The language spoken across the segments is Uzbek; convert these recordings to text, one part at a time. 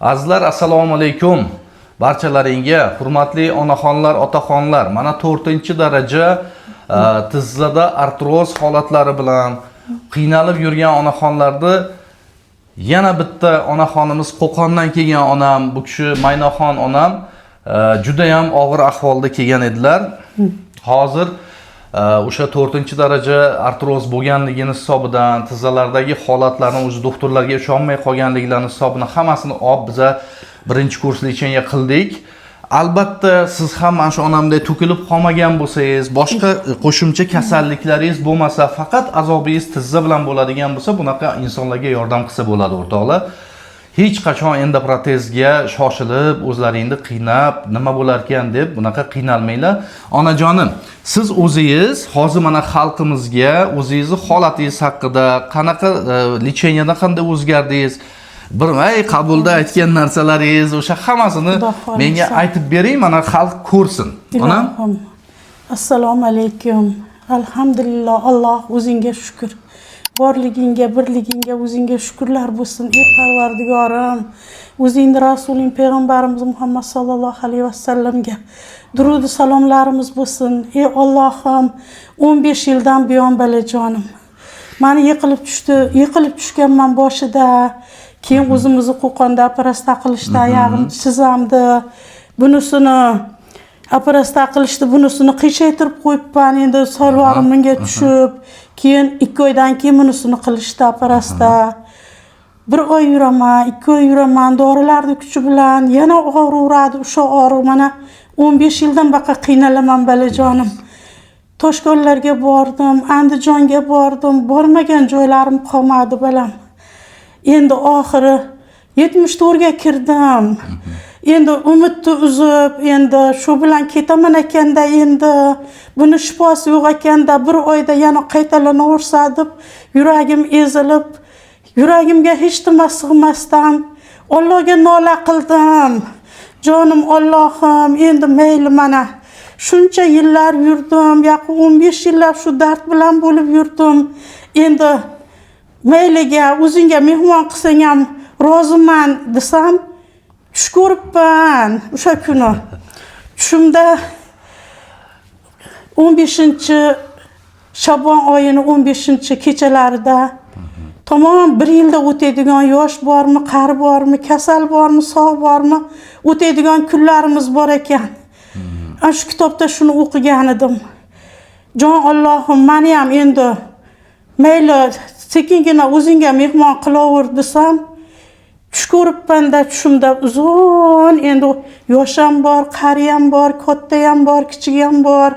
Azizlar, assalomu alaykum. Barchalaringga hurmatli onaxonlar, otaxonlar, mana 4-daraja tizzada artroz holatlari bilan qiynalib yurgan onaxonlarni yana bitta onaxonimiz, Qo'qondan kelgan onam, bu kishi Maynaxon onam, juda ham og'ir ahvolda kelgan edilar. Hozir o'sha 4-daraja artroz bo'lganligini hisobidan, tizzalardagi holatlarni o'zi doktorlarga ishonmay qolganliklarini hisobidan hammasini olib, biza birinchi kurs лечения qildik. Albatta, siz ham mana shu onamdek to'kilib qolmagan bo'lsangiz, boshqa qo'shimcha kasalliklaringiz bo'lmasa, faqat azobingiz tizza bilan bo'ladigan bo'lsa, bunaqa insonlarga yordam qilsa bo'ladi, o'rtoqlar. Hech qachon endoprotezga shoshilib, o'zlaringni qiynab, nima bo'larkan deb bunaqa qiynalmanglar. Onajonim, siz o'zingiz hozir mana xalqimizga o'zingizni holatingiz haqida, qanaqa лечения dan qanday o'zgardingiz, bir ay qabulda aytgan narsalaringiz, o'sha hammasini Xudo xohlasa. menga aytib bering, mana xalq ko'rsin. Onam. Ilohim. Assalomu alaykum. Alhamdulillah, Alloh, o'zingga shukur. Borligingga, birligingga o'zingga shukurlar bo'lsin. Ey Parvardigorim, o'zingni rasuling payg'ambarimiz Muhammad sallallohu alayhi vasallamga durudi salomlarimiz bo'lsin. Ey Allohim, 15 yildan buyon, balajonim. Mani yiqilib tushdi, yiqilib tushganman boshida. Keyin o'zimizni Qo'qonda operatsiya qilishdi, oyog'im chizamdi. Bunisini operatsiya qilishdi, bunisini qiyshaytirib qo'yibman, endi solvorim bunga tushib, keyin 2 oydan keyin bunisini qilishdi operatsiya. Bir oy yuraman, 2 oy yuraman, dorilarni kuchi bilan yana og'riveradi o'sha og'riq. Mana 15 yildan baqa qiynalaman, balajonim. Toshkonlarga bordim, Andijonga bordim, bormagan joylarim qolmadi, balam. Endi oxiri 74ga kirdim. Endi umidni uzib, endi shu bilan ketaman ekanda, endi buni shifosi yo'q ekanda, bir oyda yana qaytalanaversa deb yuragim ezilib, yuragimga hech nima sig'masdan Allohga nola qildim. Jonim Allohim, endi mayli, mana shuncha yillar yurdim, yaqin 15 yillab shu dard bilan bo'lib yurdim. Endi mayliga, o'zingga mehmon qilsang ham roziman desam, tush ko'ribman o'sha kuni. Tushimda 15-shabon oyini 15 kechalarida tamom bir yilda o'tadigan, yosh bormi, qari bormi, kasal bormi, sog' bormi, o'tadigan kunlarimiz bor ekan. Ana shu kitobda shuni o'qigan edim. Jon Allohim, mani ham endi mayli, sekingina o'zingga mehmon qilaver desam, tush ko'ribmanda. Tushimda uzun, endi yosh ham bor, qari ham bor, katta ham bor, kichik ham bor,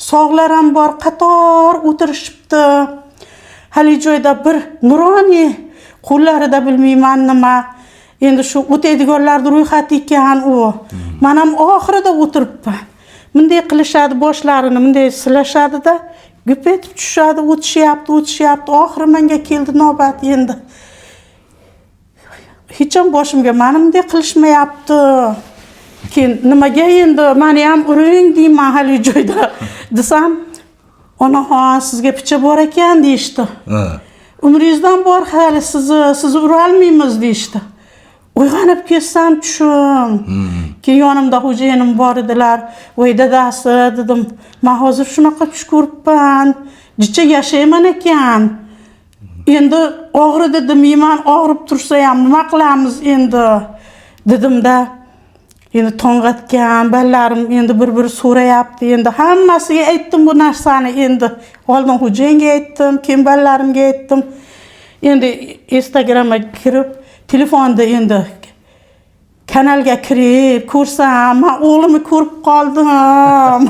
sog'lar ham bor, qator o'tirishibdi. Haligi joyda bir nuroniy qo'llarida, bilmayman nima, endi shu o'tadiganlarni ro'yxati ekan u. Man ham oxirida o'tiribman. Bunday qilishadi, boshlarini bunday silashadida, gup etib tushadi, o'tishyapti, o'tishyapti, oxiri menga keldi navbat. Endi hech ham boshimga mani bunday qilishmayapti, keyin nimaga endi mani ham uring deyman haligi joyda desam, "Onaxon, sizga picha bor ekan", deyishdi. "Umringizdan bor hali, sizni urolmaymiz", deyishdi. Uyg'onib ketsam, tushim. Keyin yonimda xo'jayinim bor edilar. "Voy dadasi", dedim, "man hozir shunaqa tush ko'ribman, jicha yashayman ekan, endi og'ridi demayman, og'rib tursa ham nima qilamiz endi", dedimda. Endi tong otgan, bolalarim endi bir bir so'rayapti. Endi hammasiga aytdim bu narsani. Endi oldin xo'jayinga aytdim, keyin bolalarimga aytdim. Endi Instagramga kirib, telefonda endi kanalga kirib ko'rsam, man o'g'limni ko'rib qoldim.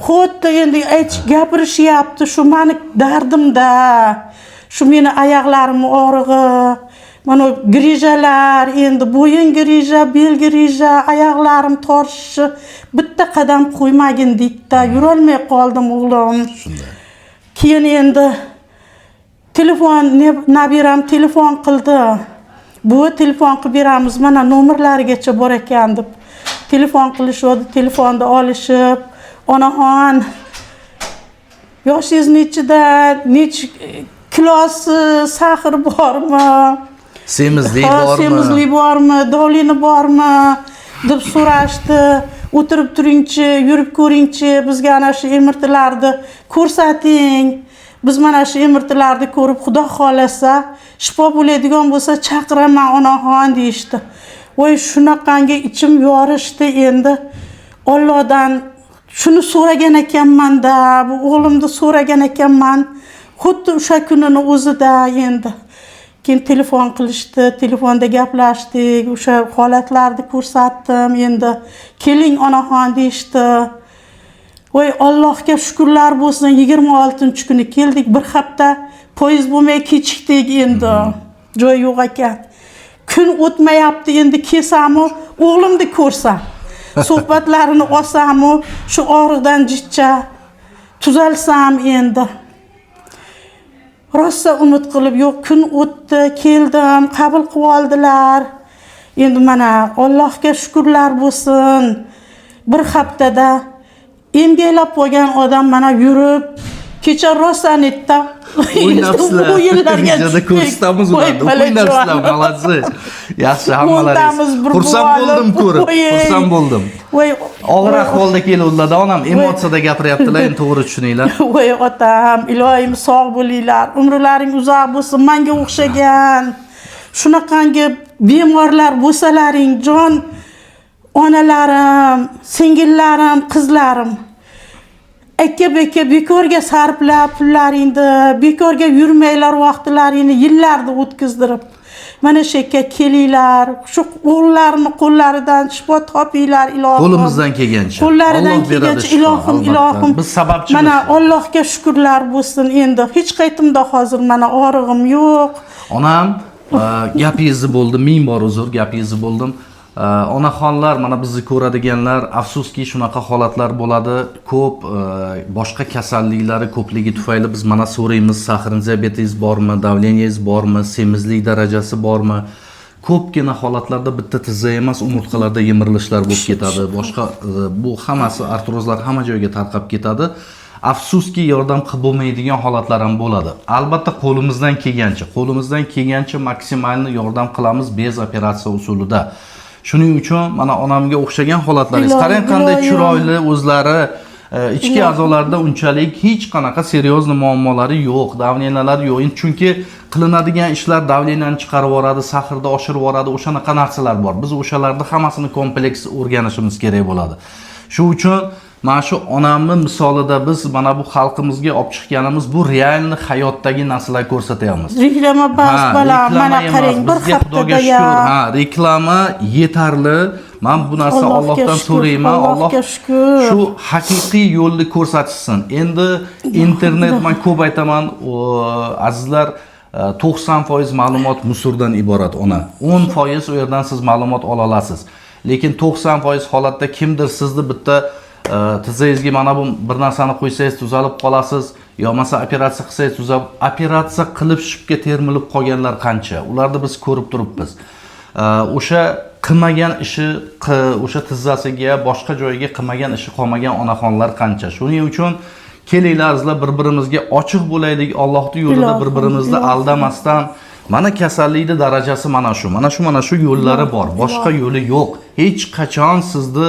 Xuddi endi aytish, gapirishyapti shu mani dardimda, shu meni oyoqlarim og'rig'i, mana грыжа lar, endi bo'yin грыжа, bel грыжа, oyoqlarim tortishishi, bitta qadam qo'ymagin deydida, yurolmay qoldim, o'g'lim. Shunday. Keyin endi telefon, nabiram telefon qildi. "Buvi, telefon qilib beramiz, mana nomerlarigacha bor ekan", deb telefon qilishuvdi. Telefonni olishib, "Onaxon, yoshingiz nechida, nechi kilosi, сахар bormi?" Semizlik Ha, bormi? Semizlik bormi, давление bormi deb so'rashdi. O'tirib turingchi, yurib ko'ringchi, bizga ana shu MRTlarni ko'rsating. Biz mana shu MRTlarni ko'rib, xudo xohlasa, shifo bo'ladigan bo'lsa chaqiraman onaxon deyishdi. Voy, shunaqangi ichim yorishdi endi. Allohdan shuni so'ragan ekanman-da, bu o'g'limni so'ragan ekanman. Xuddi o'sha kunini o'zida endi. Keyin telefon qilishdi, telefonda gaplashdik, o'sha holatlarni ko'rsatdim. Endi keling onaxon deyishdi. Voy, Allohga shukrlar bo'lsin, 26-kuni keldik. Bir hafta poyezd bo'lmay kechikdik endi. Joy yo'q ekan. Kun o'tmayapti endi, kelsamu o'g'limni ko'rsam, suhbatlarini olsamu, shu og'riqdan jichcha tuzalsam endi. Rosa umid qilib, yo'q, kun o'tdi, keldim, qabul qilib oldilar. Endi mana Allohga shukrlar bo'lsin. Bir haftada emgaklab qolgan odam mana yurib, kecha rosa netda O'ynabsizlar. O'yinlarga Videoda tushdik. ko'rsatamiz Voy, ularni. O'ynabsizlar, balajon. молодцы. Yaxshi, hammalaringiz. O'ntamiz bir Xursand buvalib, bo'ldim ko'rib. voy. Xursand bo'ldim. Voy, Og'ir ahvolda keluvdilar, onam emotsiyada gapiryaptilar, endi to'g'ri tushuninglar. Voy otam, iloyim sog' bo'linglar, umrlaring uzoq bo'lsin. Menga o'xshagan shunaqangi bemorlar bo'lsalaring, jon onalarim, singillarim, qizlarim, aka beka bekorga sarflab pullaringni, bekorga yurmanglar vaqtlaringni yillarni o'tkazdirib. Mana shu yerga kelinglar, shu o'g'illarni qo'llaridan shifo topinglar, ilohim. Qo'limizdan kelgancha. Qo'llaridan Alloh beradi kelgancha, shifo, ilohim, albatta. Ilohim. Biz sababchimiz. Mana Allohga shukrlar bo'lsin endi. Hech qaytimda hozir mana og'rig'im yo'q. Onam, gapingizni bo'ldim, ming bor uzr, gapingizni bo'ldim. Onaxonlar, mana bizni ko'radiganlar, afsuski shunaqa holatlar bo'ladi. Ko'p boshqa kasalliklari ko'pligi tufayli biz mana so'raymiz, сахарный diabetingiz bormi, давление ngiz bormi, semizlik darajasi bormi? Ko'pgina holatlarda bitta tizza emas, umurtqalarda yemirilishlar bo'lib ketadi. Boshqa bu hammasi artrozlar hamma joyga tarqab ketadi. Afsuski yordam qilib bo'lmaydigan holatlar ham bo'ladi. Albatta qo'limizdan kelgancha maksimalni yordam qilamiz без operatsiya usulida. Shuning uchun mana onamga o'xshagan holatlaringiz, Ilohim, qarang qanday ilohim. Chiroyli o'zlari, ichki a'zolarida unchalik hech qanaqa серьезный muammolari yo'q, давления lari yo'q. Endi chunki qilinadigan ishlar давление ni chiqarib yuboradi, сахар ni oshirib yuboradi, o'shanaqa narsalar bor. Biz o'shalarni hammasini kompleks o'rganishimiz kerak bo'ladi. Shu uchun mana shu onamni misolida biz mana bu xalqimizga olib chiqqanimiz bu реальный hayotdagi narsalar ko'rsatyapmiz. Reklama bas, Ha, balam, reklama mana emas. qarang, bir Bizga Xudoga haftada ya. shukur, ha, reklama yetarli. Man bu narsa Allohga Allohdan shukur, so'rayman. Alloh Allohga shukur. shu haqiqiy yo'lni ko'rsatishsin. Endi internet, man ko'p aytaman, azizlar, 90% ma'lumot мусор dan iborat, ona. 10% u yerdan siz ma'lumot ola olasiz. Lekin 90% holatda kimdir sizni bitta tizzangizga mana bu bir narsani qo'ysangiz tuzalib qolasiz, yo bo'lmasa operatsiya qilsangiz tuzalib, operatsiya qilib shipga termilib qolganlar qancha? Ularni biz ko'rib turibmiz. O'sha qilmagan ishi, o'sha tizzasiga, boshqa joyiga qilmagan ishi qolmagan onaxonlar qancha? Shuning uchun kelinglar, azizlar, bir-birimizga ochiq bo'laylik, Allohning yo'lida Ilohim, bir-birimizni ilohim. aldamasdan. Mana kasallikni darajasi mana shu, mana shu, mana shu yo'llari bor, boshqa yo'li yo'q. Hech qachon sizni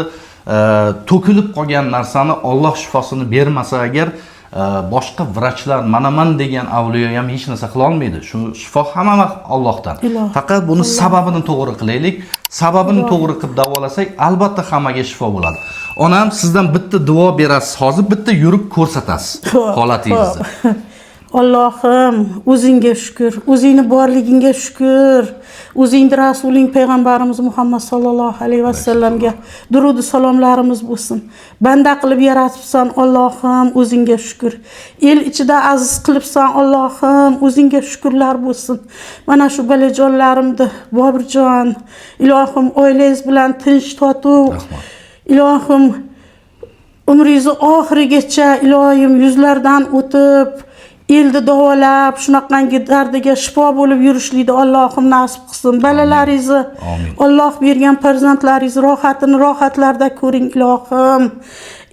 to'kilib qolgan narsani Olloh shifosini bermasa agar, boshqa vrachlar, manaman degan avliyo ham hech narsa qila olmaydi. Shu shifo hamma vaqt Ollohdan. Ilohim. Faqat buni sababini to'g'ri qilaylik. Sababini to'g'ri qilib davolasak, albatta hammaga shifo bo'ladi. Onam, sizdan bitta duo berasiz hozir, bitta yurib ko'rsatasiz Xo'p, holatingizni. Xo'p. Allohim, o'zingga shukur, o'zingni borligingga shukur. O'zingni rasuling payg'ambarimiz Muhammad sallallohu alayhi vasallamga durudi salomlarimiz bo'lsin. Banda qilib yaratibsan, Allohim, o'zingga shukur. El ichida aziz qilibsan, Allohim, o'zingga shukurlar bo'lsin. Mana shu bolajonlarimni, Boburjon, ilohim, oilangiz bilan tinch totuv. Rahmat. Ilohim, umringizni oxirigacha, iloyim, yuzlardan o'tib, elni davolab, shunaqangi dardiga shifo bo'lib yurishlikni Allohim nasib qilsin. Bolalaringizni, Amin. Alloh bergan farzandlaringiz rohatini rohatlarda ko'ring, ilohim.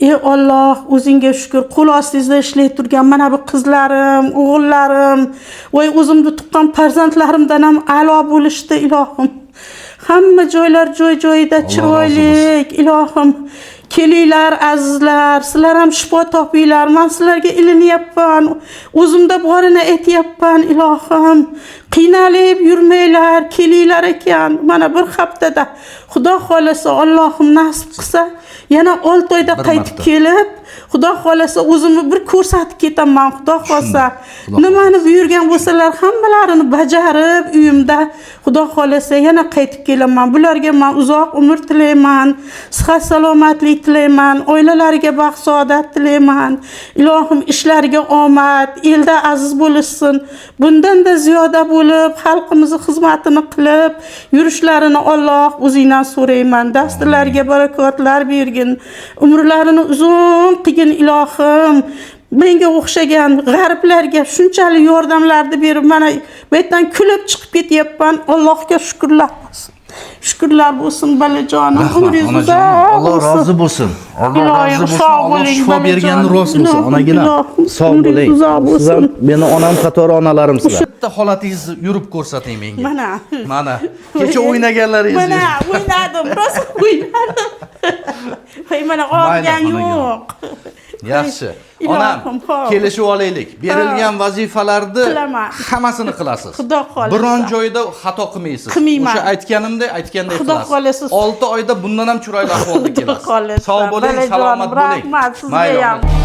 Ey Alloh, o'zingga shukur. Qo'l ostingizda ishlay turgan mana bu qizlarim, o'g'illarim, voy o'zimni tuqqan farzandlarimdan ham a'lo bo'lishdi, ilohim. Hamma joylar joy-joyida Alloh rozi chiroyli, ilohim. Kelinglar azizlar, sizlar ham shifo topinglar. Men sizlarga ilinyapman, o'zimda borini aytyapman, ilohim. Qiynalib yurmanglar, kelinglar ekan. Mana bir haftada Xudo xolasa, Allohim nasib qilsa, yana 6 oyda Bir qaytib marta. kelib, Xudo xolasa o'zimni bir ko'rsatib ketaman, Xudo xolasa. Xudo Nimani buyurgan bo'lsalar hammalarini bajarib uyimda Xudo xolasa yana qaytib kelaman. Bularga men uzoq umr tilayman, sihat salomatlik tilayman, oilalariga baxt saodat tilayman. Ilohim ishlariga omad, elda aziz bo'lishsin. Bundan-da ziyoda bo'lib, xalqimizni xizmatini qilib yurishlarini Alloh o'zingdan so'rayman. Dasturlariga barakotlar bergin, umrlarini uzun qilgin ilohim. Menga o'xshagan g'ariblarga shunchalik yordamlarni berib, mana bu yerdan kulib chiqib ketyapman. Allohga shukrlar bo'lsin. Shukrlar bo'lsin balajonim. Rahmat Umringiz onajonim. uzoq Alloh bo'lsin. rozi bo'lsin. Alloh Iloyim, rozi bo'lsin. sog' Alloh bo'ling, shifo berganni balajonim. rost bo'lsin, Ilohim, onagina. ilohim, Sog' umringiz bo'ling. uzoq Siz ham bo'lsin. meni onam qatori onalarimsizlar. Bitta holatingizni yurib ko'rsating menga. Mana. Mana. Kecha o'ynaganlaringiz. Mana o'ynadim, rosa o'ynadim. Voy mana og'rigan Mayli, onajon. yo'q. Yaxshi. Ilohim, Onam, xo'p. kelishib olaylik. Berilgan vazifalarni Qilaman. hammasini qilasiz. Xudo xohlasa. Biron joyda xato qilmaysiz. Qilmayman. O'sha aytganimdek, aytganday Xudo qilasiz. xohlasa. 6 oyda bundan ham chiroyli ahvolda Xudo kelasiz. xohlasa. Sog' bo'ling, Balajonim, salomat bo'ling. Rahmat sizga Mayli, ham. ona.